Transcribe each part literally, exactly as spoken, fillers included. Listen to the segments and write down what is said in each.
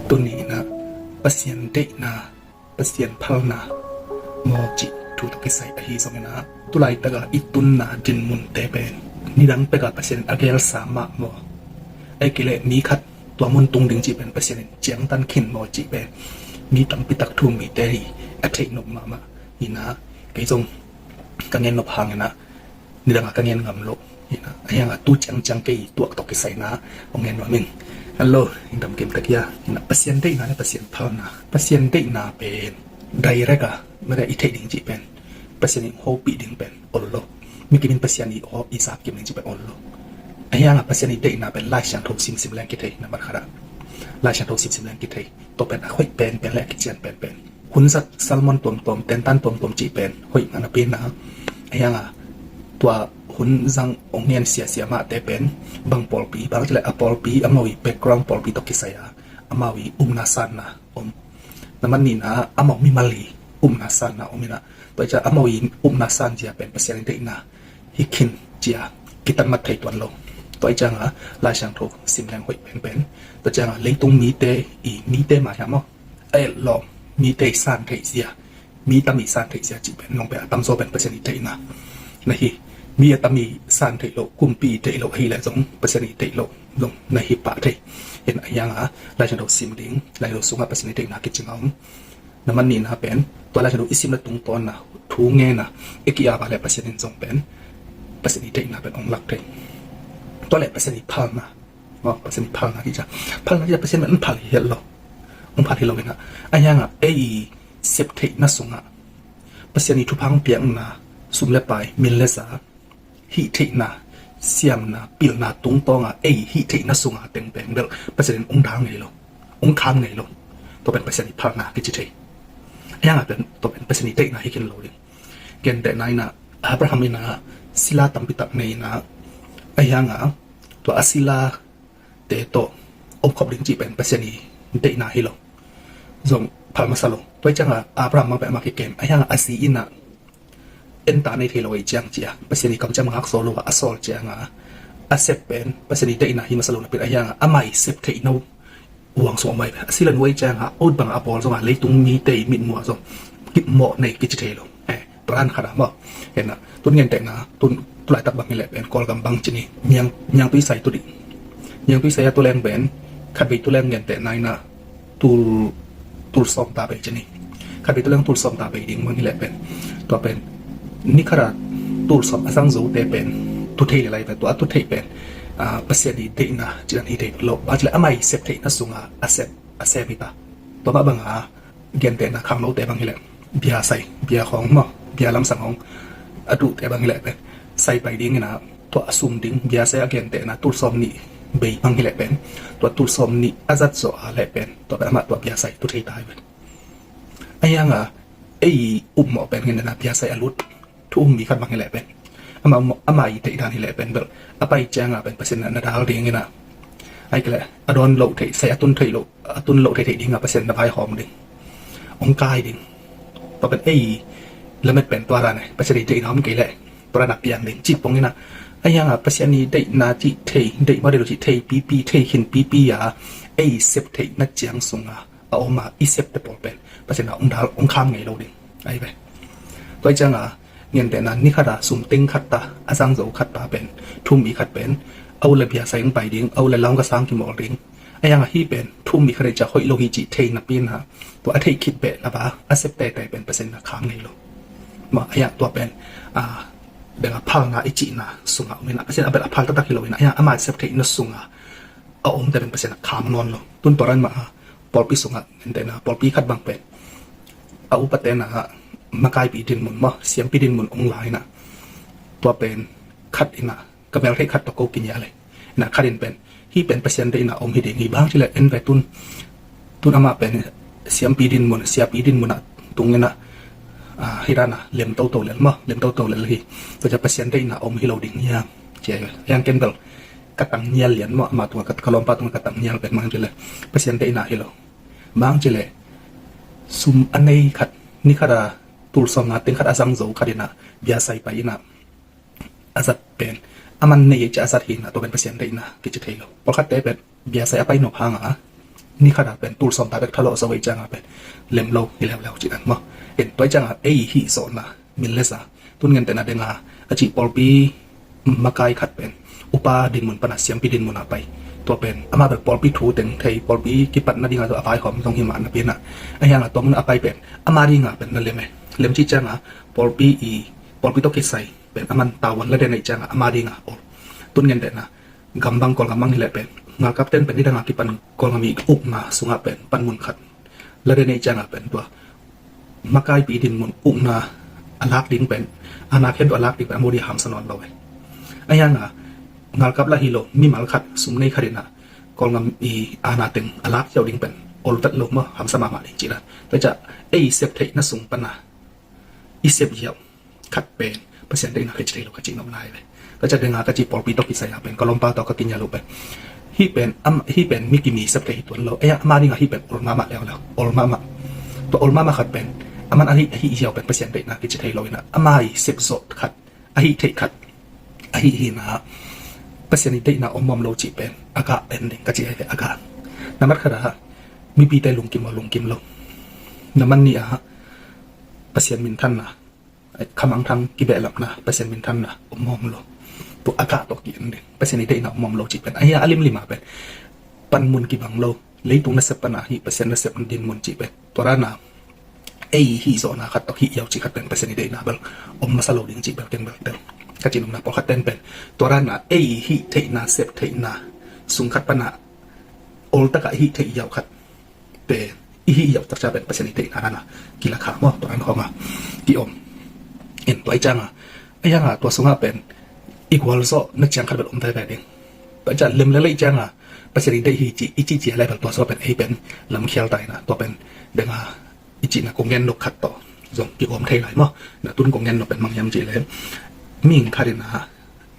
Tuni inah Pasian deihna, Pasian phalna maw cih thu tawh kisai ahi zongin ah, tu laitak a i tunna dinmunte pen nidang pek a Pasian in a gelsa mahmah maw, ahih kei leh mi khat tua mun tung ding cih pen Pasian in ciangtan khin maw cih pen mi tampi tak thu-um mite hi a theih nop mahmah inah, kei zong ka gen nop hangin ah nidang a ka gen ngam lo inah, ahi hangah tu ciangciang kei tuak tawh kisai inah hong gen nuam ing. Hello, i dam kim ta hia? Inah Pasian deihna le Pasian phalna, Pasian deihna pen direct a mede i theih ding cih pen, Pasian in hopih ding pen ol lo. Mi kim in Pasian i aw i zak kim ding cih pen ol lo. Ahi hangah Pasian i deihna pen Lai Siangtho simsim leng kithei, nambat khat ah Lai Siangtho simsim leng kithei. Tua pen a hoih penpen le a kician penpen, hun zat sermon tuamtuam, tentan tuamtuam cih pen hoih mah napi inah, ahi hangah tua hun zang hong ngen siasia mahte pen bang pawlpi, bang cih leh a pawlpi, amau i background pawlpi tawh kisai a amau i upna sanna om. Nambat nihna, amau mimal i upna sanna om inah, tua ciang amau i upna sanzia pen Pasian i deihna hi khin ci-a kitat mat thei tuan lo. Tua ciangah Lai Siangtho sim leng hoih penpen. Tua ciangah leitung mite i, mite mah hiam maw, a etlawm mite i san theihzia, mi tam i san theihzia cih pen nong pen a tamzaw pen Pasian i deihna na hi. Mi a tam i san theih loh, kumpi i deih loh ahih leh zong Pasian i deih loh zong na hi pah thei. Inah ahi hangah Lai Siangtho sim ding, Lai Siangtho sungah Pasian i deihna kici ngam. Nambat nihna pen tua Lai Siangtho i simna tungtawn a thu ngen a i ki-ap a leh Pasian in zong pen Pasian i deihna pen hong lak thei. Tua leh Pasian i phalna maw, Pasian i phalna kici a, phalna kici a Pasian pen hong phal hi lo, hong phal hi lo inah, ahi hangah ei i sep theihna sungah Pasian i thupha hong piakna, sum le pai, min le za, hih theihna, siamna, pilna tungtawng a ei hih theihna sunga teng pen bel Pasian in hong dal ngei lo, hong kham ngei lo. Tua pen Pasian i phalna kici thei. Ahi hangah pen tua pen Pasian i deihna hi khin lo ding. Gentehna inah Abraham inah sila tampi tak nei inah, ahi hangah tua a silate tawh om khop ding cih pen Pasian i deihna hi lo. Zong phal masa lo. Tua ciangah Abraham bang pen amah kikem, ahi hangah a zi inah en ta nei thei lo ahih ciang ci-a Pasian i kamciam ngak zo lo a, a sawl ciangah a sep pen Pasian i deihna hi masa lo napi inah, ahi hangah amah i sep theihna huang sung om ahi ve. A sila nuai ciangah a ut bangah a bawl zongah leitung mite i mitmuh ah zong kipmawh nei kici thei lo. Eh, tua dan khat ah maw. Inah tun gentehna, tun tu laitak bang hi leh pen Kawlgam bang ci ni, niang, niangtui sai tu dih. Niangtui sai a tu leng pen khatvei tu leng gentehna inah tul, tul sawm ta bei ci ni. Khatvei tu leng tul sawm ta bei ding bang hi leh pen, tua pen ni khat a tul sawm a zang zote pen tu thei le lai pen, tua a tu thei pen, ah, Pasian i deihna ci dan hi thei lo. Bang ci leh amah i sep theihna sunga a sep, a sem hi ta. Tua mah banga gentehna khangnote bang hi leh bia sai, bia khawng maw, bia lamsang hong a duhte bang hi leh pen sai pai ding inah, tua a sum ding, bia sai a gentehna tul sawm nih bei bang hi leh pen, tua tul sawm nih a zat zawh a leh pen tua pen amah tua bia sai tu thei ta hi pen. Ahi hangah ei upmawh pen gentehna bia sai a lut thu-um mi khat bang hi leh pen, amah, amah i theih dan hi leh pen bel a pai ciangah pen Pasian na dal ding inah, ahih kei leh a dawn loh theih, sai a tun theih loh, a tun loh theih theih dingah Pasian na vaihawm ding, hong kai ding. Tua pen ei lamet pen tua dan eh, Pasian i deihna om kei leh tua dan a piang ding cih pong inah, ahi hangah Pasian i deihna cih thei, deih mah deih lo cih thei pipi, thei khin pipi a ei sep theihna ciang sunga a om a i septe pawl pen Pasian a hong dal, hong kham ngei lo ding ahi ve. Tua ciangah gentehna ni khat a sum teng khat ta, a zang zo khat ta pen, thu-um mi khat pen a u le bia sai hong pai ding, a u le lam ka sang kimawl ding. Ahi hangah hih pen thu-um mi khat deih ciah hoih lo hi cih thei napi inah, tua a theih khit beh laba a sep teitei pen Pasian a kham ngei lo. Mah ahi hangah tua pen, ah, deng a phalna i cihna sungah om inah, Pasian a bel a phal taktak hi lo inah, ahi hangah amah i sep theihna sungah a omte pen Pasian a kham nawn lo. Tun tua dan mah a pawlpi sungah gentehna pawlpi khat bang pen a upate na makaipi dinmun maw, siampi dinmun hong la inah, tua pen khat inah ka mel theih khat tawh ko kinial le inah, khat in pen hih pen Pasian deihna om hi ding hi, bang ci leh en ve tun, tun amah pen siampi dinmun, siapi dinmun ah tung inah, ah, hih dan a lem toto lel maw, lem toto lel hi. Tua ciang Pasian deihna om hi lo ding hiam ci a, hiang ken bel ka tang nial lian maw, amah tungah ka, ka lawmpa tungah ka tang nial pen bang ci leh Pasian deihna hi lo. Bang ci leh sum a nei khat, ni khat a tul sawm nga teng khat a zang zo khat inah bia sai pai inah a zat pen, aman nei ei ci a zat hi inah, tua pen Pasian deihna kici thei lo. Pawlkhatte pen bia sai a pai nop hangah ni khat a pen tul sawm ta bek thalawh zo ei ciang a pen lem lo hi leuleu ci dan maw. En tua ei ciang a ei hih zawhna min le sa tun ngente na deng a a cih pawlpi makai khat pen upa dinmun pana siampi dinmun a pai. Tua pen ama bel pawlpi thu teng thei, pawlpi kipatna dinga a vai khawm zong hi mah napi na a hiang a tua mun a pai pen ama dinga pen na lem e. Lem ci ciang a pawlpi i pawlpi tawh kisai pen aman tavuan la den ei ciang a ama dinga ol. Tun ngente na gam bang Kawlgam bang hi leh pen ngalkap ten pen nidang a kipan Kawlgam i ukna sungah pen panmun khat la den ei ciang a pen tua makaipi dinmun ukna a lak ding pen a nak hen tua a lak ding pen a mudi a hamsa nawn lo e. A hiang a ngalkap la hi lo mimal khat sum nei khat in a Kawlgam i ana teng a lak hiau ding pen ol vet lo maw, hamsa mahmah ding ci dan. Tua ciah ei sep theihna sung pana i sep hiau khat pen Pasian deihna kici thei lo ka cih nopna hi ve. Ka ca denga ka cih pawlpi tawh kisai a pen ka lawmpa tawh ka kinya lo pen hih pen am hih pen mi kimi sep thei hi tuan lo. Ei ama dinga hih pen ol mahmah leuleu, ol mahmah. Tua ol mahmah khat pen aman a hih hiau pen Pasian deihna kici thei lo ina ama i sep zawh khat, a hih theih khat, a hih hina Pasian i deihna om mawm lo cih pen a gah en ding ka cih hi ve, a gah. Nambat khat a mipite lungkim lo, lungkim lo. Nambat nih a Pasian minthanna, khamangthang kibehlapna, Pasian minthanna om mawm lo. Tua a gah tawh ki-en ding, Pasian i deihna om mawm lo cih pen a hia a limlim a pen panmun kibang lo, leitung nasep pana hih Pasian nasep dinmun cih pen tua rana ei hih zawhna khat tawh hih hiau cih khat pen Pasian i deihna bel om masa lo ding cih bel ken bel tel. Ka cih nopna pawlkhat ten pen tua rana ei hih theihna, sep theihna sung khat pana ol taka hih theih hiau khat pen i hih hiau takcia pen Pasian i deihna rana kila kha maw, tua ran khawma ki-om. En tua i cianga a hianga tua sungah pen i gualzawh na ciang khat bel om veve ding. Tua i ciah lem lelei cianga Pasian i deih hi ci i cih cia lai bel tua sungah pen ei pen lamkhial ta ina tua pen denga i cihna kong gen nok khat tawh zong ki-om thei lai maw. Na tun kong gen nok pen mang hiam cih le mihing khat ina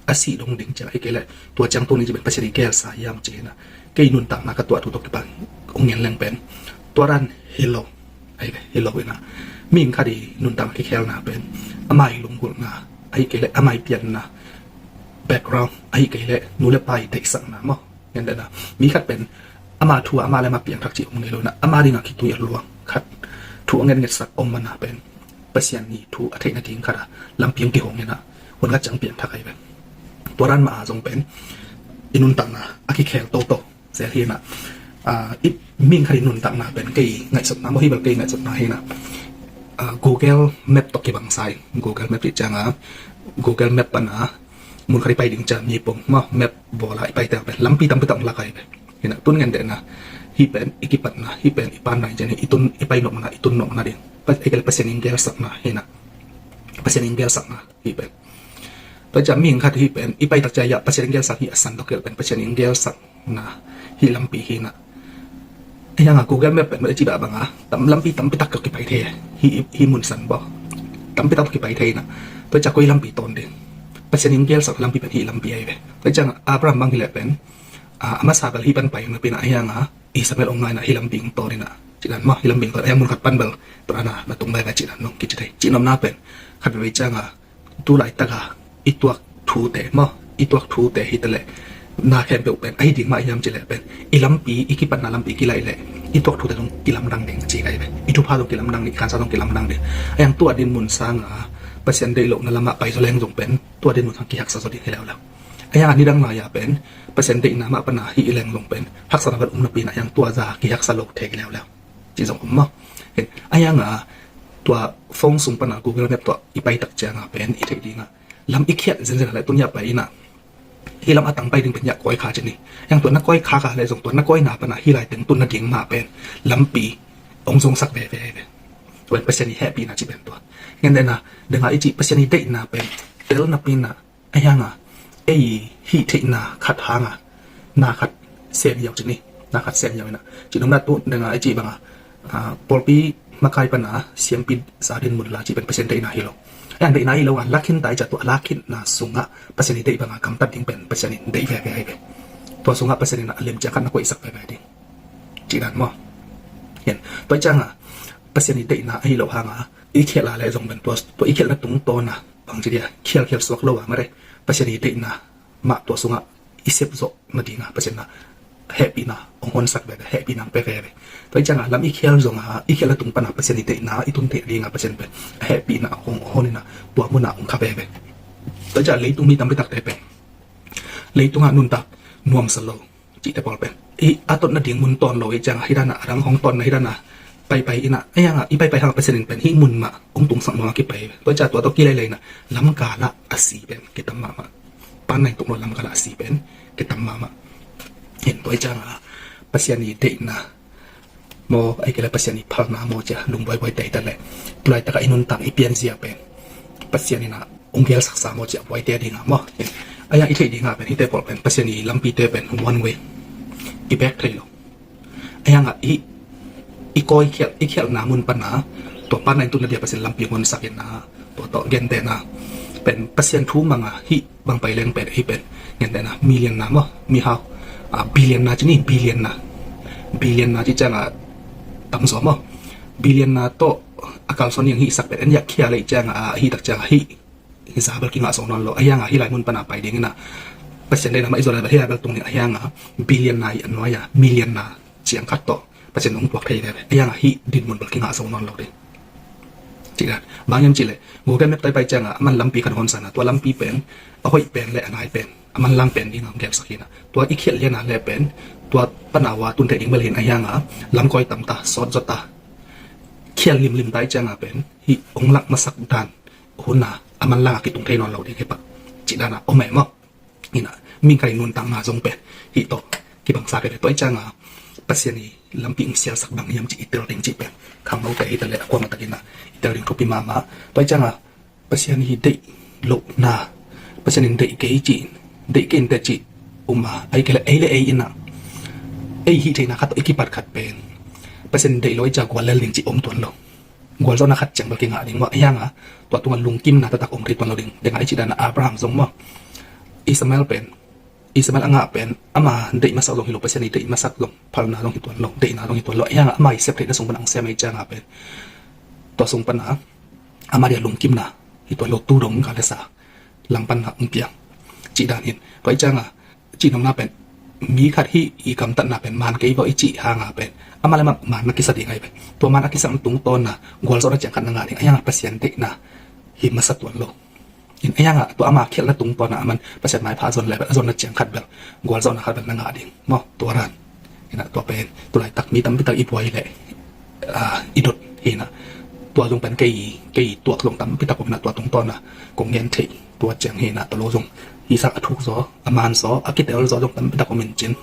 a sih dong ding ciang ahi kei leh tua ciang tung ding ci pen Pasian i gelsa hiam ci hina. Kei nuntakna ka tuah thu tawh kipan hong ngen leng pen tua ran hi lo, ahi ve, hi lo ina mihing khat i nuntakna kikhelna pen ama i lunggulhna ahi kei leh ama i pianna background ahi kei leh nu le pa i deihsakna maw. Ngen dena mi khat pen ama thu a ama le ama piangthak cih hong nei lo ina ama dinga khitui a luang khat thu a ngetngetsak om mana pen Pasian i thu a theihna ding khat a lampi hong kihong ina hun khat ciang piangthak ahi ve. Tua ran mah a zong pen i nuntakna a kikhel toto zel hi ina. Ah, i mihing khat i nuntakna pen kei ngaihsutna maw, hi bel kei ngaihsutna hi ina. Ah, Google Map tawh kibang sa in, Google Map cih cianga Google Map pana mun khat i pai ding ciang mi pong maw, map bawla i pai teng pen lampi tampi tak hong lak ahi ve. Hina tun ngen dena hih pen i kipatna, hih pen i panna hi ciang i tun i pai nopna, i tun nopna ding. Pas-, i kal Pasian in gelsakna hina. Pasian in gelsakna hih pen. Tua ciang mihing khat hih pen i pai tak ciang Pasian in gelsak hih a san tawh kihel pen Pasian in gelsakna hih lampi hina. A hianga Google Map pen mah a ci dah banga tam lampi tampi tak kipai thei hi, hi mun san baw. Tampi tak kipai thei na. Tua ciang koi lampi tawn ding. Pasian in gelsak lampi pen hih lampi ahi ve. Tua ciang Abraham bang hi leh pen a masa bel hih pan pai napi na a hianga Ishmael ong ngai na hih lampi ong tawn ina. Ci dan maw, hih lampi ong tawn a hiang mun khat pan bel tua na na tung veve ci dan nong kici thei. Ci nopna pen khat veve cianga tu laitaka i tuak thute maw, i tuak thute hi ta leh na khempeuh pen ahi ding mah hiam ci leh pen i lampi, i kipatna lampi kilaih leh i tuak thute zong kilamdang ding ci kai ve. I thupha zong kilamdang ding, i khansa zong kilamdang ding. A hiang tua dinmun sanga Pasian deih lohna lamah pai zaw leng zong pen tua dinmun sang kihaksa zaw ding hi leuleu. A hiang a nidang lai-a pen Pasian deihna mah pana hih leng zong pen haksatna vat um napi na hiang tua za kihaksa lo thei hi leuleu. Ci zong om maw. Hin a hianga tua phone sung pana Google Map tua i pai tak cianga pen i theih dinga lam i khiat zenzen a le tunia pai ina hih lam a tang pai ding pen hiah koi kha ci ni. Hiang tua na koi kha kha le zong tua na koina pana hih lai teng tun na ding mah pen lampi ong zongsak veve ve. Tua pen Pasian i hehpihna ci pen tua. Ngen dena denga i ci Pasian i deihna pen tel napi na a hianga ei hih theihna khat hanga na khat sem hiau ci ni. Na khat sem hiau ina ci nopna tu denga i ci banga ah, pawlpi makai pana siampi za dinmun la ci pen Pasian deihna hi lo. A hiang deihna hi lo a lakhin ta i ca tua a lakhinna sunga Pasian i deih banga gamtat ding pen Pasian in deih veve ahi ve. Tua sunga Pasian in a lem ciang khat na koihsak veve ding ci dan maw. Hian tua i cianga Pasian i deihna ahi lo hanga i khial a le zong pen tua, tua i khialna tungtawna bang ci dia khialkhial suak lo a mare Pasian i deihna mah tua sungah i sep zawh nadinga Pasian na hehpihna hong honsak veve, hehpihna hong pia veve. Tua hi ciangah lam i khial zongah i khialh a tung panah Pasian i deihna i tun theih dinga Pasian pen a hehpihna hong hon inah tua munah hong kha veve. Tua hi ciangah leitung mi tampi takte pen leitungah nuntak nuamsa lo cihte pawl pen i a tot nading mun tawn lo hi ciangah hi danah a dang hong tawnna hi danah paipai inah a hiangah i paipai hangah Pasian in pen hih mun mah hong tungsak nuam a kipai. Tua hi ciangah tua tawh kileilei inah lamkalah a si pen kitam mahmah. Panna in tung lo lamkalah a si pen kitam mahmah. Hin tua hi ciangah Pasian i deihna maw, ahih kei leh Pasian i phalna maw cia lungbuaibuai tei ta leh tulaitakah i nuntak i pianzia pen Pasian inah hong gelsaksa maw cia buaite dinga maw. A hiang i theih dinga pen hihte pawl pen Pasian i lampite pen one way, i bek thei lo. A hiangah i i kawi khialh i khialhna mun pana tua panna in tunna dia Pasian lampi honsak inah tua tawh gentehna pen Pasian thu manga hih bang pai leng pen hih pen gentehna million na maw, mihau a billion na ci ni, billion na billion na ci ciangah tamzaw maw, billion na tawh a kalsuan ding hihsak pen en yak khia lei ciangah a hih tak ciangah hih hi za bel kingah zo nawn lo. A hiangah hih lai mun pana pai ding inah Pasian deihna mah i zuan lai bel hih lai bel tung ding a hiangah billion na i a nuai a million na ciang khat tawh Pasian hong tuak thei veve. A hiangah hih dinmun bel kingah zo nawn lo ding. Cih dan bang hiam cihleh Google Map tai pai ciangah a man lampi khat hong honsa inah tua lampi pen a hoih pen le a nai pen a manlang pen ding hong gelsak hi inah tua i khialh liana le pen tua pana ua tun theih ding bel hin a hiangah lamkawi tamta sawt zawta khial limlim tai ciangah pen hih hong lak masak dan huna a manlang a kitung thei nawn lo ding hi pah. Cih dana om e maw. Inah mingkhat i nuntakna zong pen hih tawh kibangsa pen tua i ciangah Pasian i lampi hong sialsak bang hiam cih i tel ding cih pen khangnote hi ta leh a kuamah tak inah i tel ding thupi mahmah. Tua i ciangah Pasian i deih lohna, Pasian in deih kei cih, deih kei inteh cih um a, ahih kei leh ei le ei inah ei hih theihna khat tawh i kipat khat pen Pasian in deih lo i ciah guallel ding cih om tuan lo. Gualzawhna khat ciang bel kingah ding maw. A hiangah tua tungah lungkimna taktak om thei tuan lo ding. Dengah i cih dana Abraham zong maw, Ismael pen, Ismael a ngah pen ama deih masak zong hi lo, Pasian i deih masak zong phalna zong hi tuan lo, deihna zong hi tuan lo. A hiangah ama i sep theihna sung pana hong sem ei ciangah pen tua sung pana ama dia lungkimna hi tuan lo, tu dong ka le sa langpanna hong piang cih dan hin. Tua i ciangah cihnopna pen mi khat hih i gamtatna pen man kei vaw i cih hanga pen ama le ama man na kisa ding ahi pen tua man a kisakna tungtawna gualzawhna ciang khat na ngah ding. A hiangah Pasian deihna hi masa tuan lo. In a hiangah tua ama khialhna tungtawna a man Pasian maipha a zon le pen a zonna ciang khat bel gualzawhna khat bel na ngah ding maw. Tua dan inah tua pen tulaitak mi tampitak i buai leh i dot hi inah tua zong pen kei kei tuak zong tampitak om inah tua tungtawna kong ngen theih tua ciang hi inah tua lo zong hi sak a thuk zaw a man zaw a kitel zaw zong tampitak om in cin.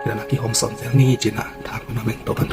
Hi inah kihawm sawn zel ni cin ah thak na meng tua pan